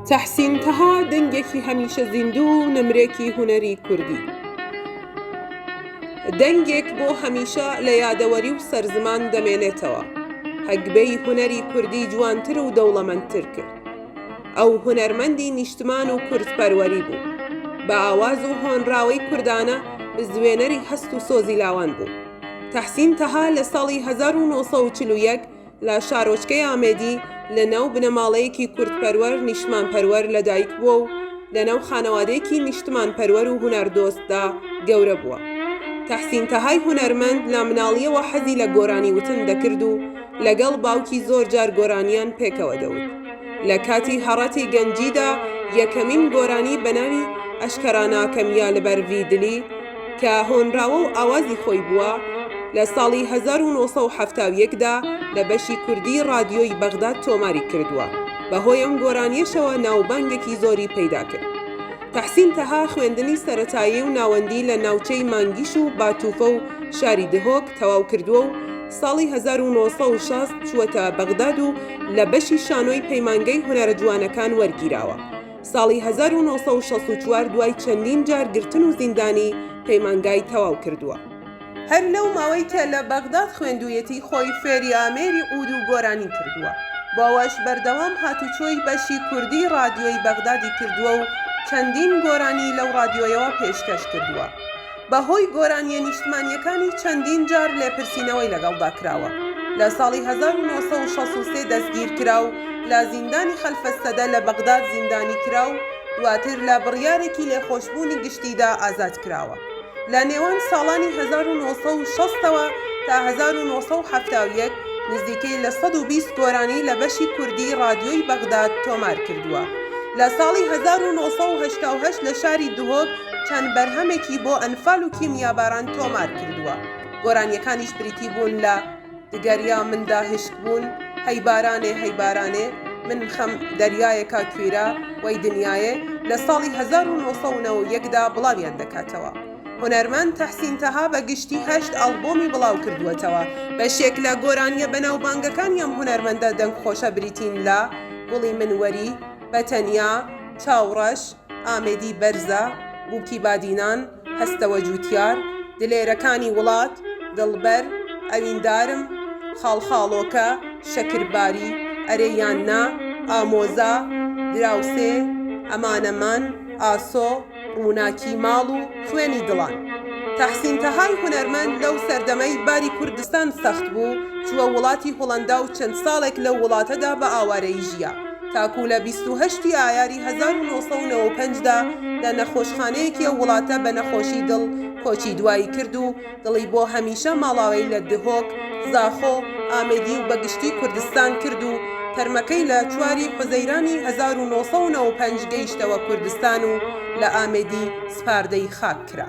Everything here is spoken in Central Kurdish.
تەحسین تەها دەنگێکی هەمیشە زیندوو و نەمرێکی هونەری کوردی. دەنگێک بۆ هەمیشە لە یادەوەری و سەر زمان دەمێنێتەوە. هەگبەی هونەری کوردی جوانتر و دەوڵەمەندتر کرد. ئەو هونەرمەندی نیشتمان و کوردپەروەری بوو. بە ئاواز و هۆنراوەی کوردانە بزوێنەری هەست و سۆزی لاوان بوو. تەحسین تەها لە ساڵی 1941 لە شارۆچکەی ئامێدی لە ناو بنەماڵەیەکی کوردپەروەر نیشتمانپەروەر لەدایک بووە و لە ناو خانەوادەیەکی نیشتمانپەروەر و هونەردۆستدا گەورە بووە. تەحسین تەهای هونەرمەند لە مناڵییەوە حەزی لە گۆرانی وتن دەکرد و لەگەڵ باوکی زۆر جار گۆرانیان پێکەوە دەوت. لە کاتی هەڕەتی گەنجیدا یەکەمین گۆرانی بە ناوی ئەشکەرا ناکەم یا لەبەر ڤی دلی کە هۆنراوە و ئاوازی خۆی بووە، لە ساڵی 1971 دا لە بەشی کوردیی ڕادیۆی بەغداد تۆماری کردووە، بەهۆی ئەم گۆرانییەشەوە ناوبانگێکی زۆری پەیدا کرد. تەحسین تەها خوێندنی سەرەتایی و ناوەندی لە ناوچەی مانگیش و باتوفە و شاری دهۆک تەواو کردووە و ساڵی 1960 چووەتە بەغداد و لە بەشی شانۆی پەیمانگەی هونەرە جوانەکان وەرگیراوە. ساڵی 1964 دوای چەندین جار گرتن و زیندانی پەیمانگای تەواو کردووە. هەر لەو ماوەی کە لە بەغداد خوێندوویەتی خۆی فێری ئامێری عود و گۆرانی کردووە، بۆ ئەوەش بەردەوام هاتوچۆی بەشی کوردی ڕادیۆی بەغدادی کردووە و چەندین گۆرانی لەو ڕادیۆیەوە پێشکەش کردووە. بە هۆی گۆرانییە نیشتمانییەکانی چەندین جار لێپرسینەوەی لەگەڵدا کراوە. لە ساڵی 1963 دەستگیر کرا و لە زیندانی خەلفەسەدە لە بەغداد زیندانی کرا و دواتر لە بڕیارێکی لێخۆشبوونی گشتیدا ئازاد کراوە. لە نێوان ساڵانی 1960 ەوە تا 1971 نزیکەی لە 120 گۆرانی لە بەشی کوردیی ڕادیۆی بەغداد تۆمار کردووە. لە ساڵی 1988 لە شاری دهۆک چەند بەرهەمێکی بۆ ئەنفال و کیمیاباران تۆمار کردووە، گۆرانییەکانیش بریتی بوون لە، دگەریا مندا هشک بوون، هەی بارانێ هەی بارانێ، من خەم دەریایەکا کویرە، وەی دنیایێ، لە ساڵی 1991 دا بڵاویان دەکاتەوە. هونەرمەند تەحسین تەها بە گشتی هەشت ئەڵبۆمی بڵاوکردووەتەوە، بەشێک لە گۆرانییە بەناوبانگەکانی ئەم هونەرمەندە دەنگخۆشە بریتین لە، گوڵی من وەری، بە تەنیا، چاوڕەش، ئامێدی بەرزە، بووکی بادینان، هەستەوە جووتیار، دلێرەکانی وڵات، دڵبەر، ئەویندارم، خاڵخاڵۆکە، شەکرباری، ئەرێ یان نا، ئامۆزا، دراوسێ، ئەمانەمان، ئاسۆ، ڕووناکی ماڵ و خوێنی دڵان. تەحسین تەهای هونەرمەند لەو سەردەمەی باری کوردستان سەخت بوو، چووە وڵاتی هوڵەندا و چەند ساڵێک لەو وڵاتەدا بە ئاوارەیی ژیا. تاکوو لە 28 ی ئایاری 1995 دا لە نەخۆشخانەیەکی ئەو وڵاتە بە نەخۆشی دڵ کۆچی دوایی کرد و دڵی بۆ هەمیشە ماڵاوەی لە دهۆک، زاخۆ، ئامێدی و بە گشتی کوردستان کرد و تەرمەکەی لە چواری حوزەیرانی 1995 گەیشتەوە کوردستان و لە ئامێدی سپاردەی خاک کرا.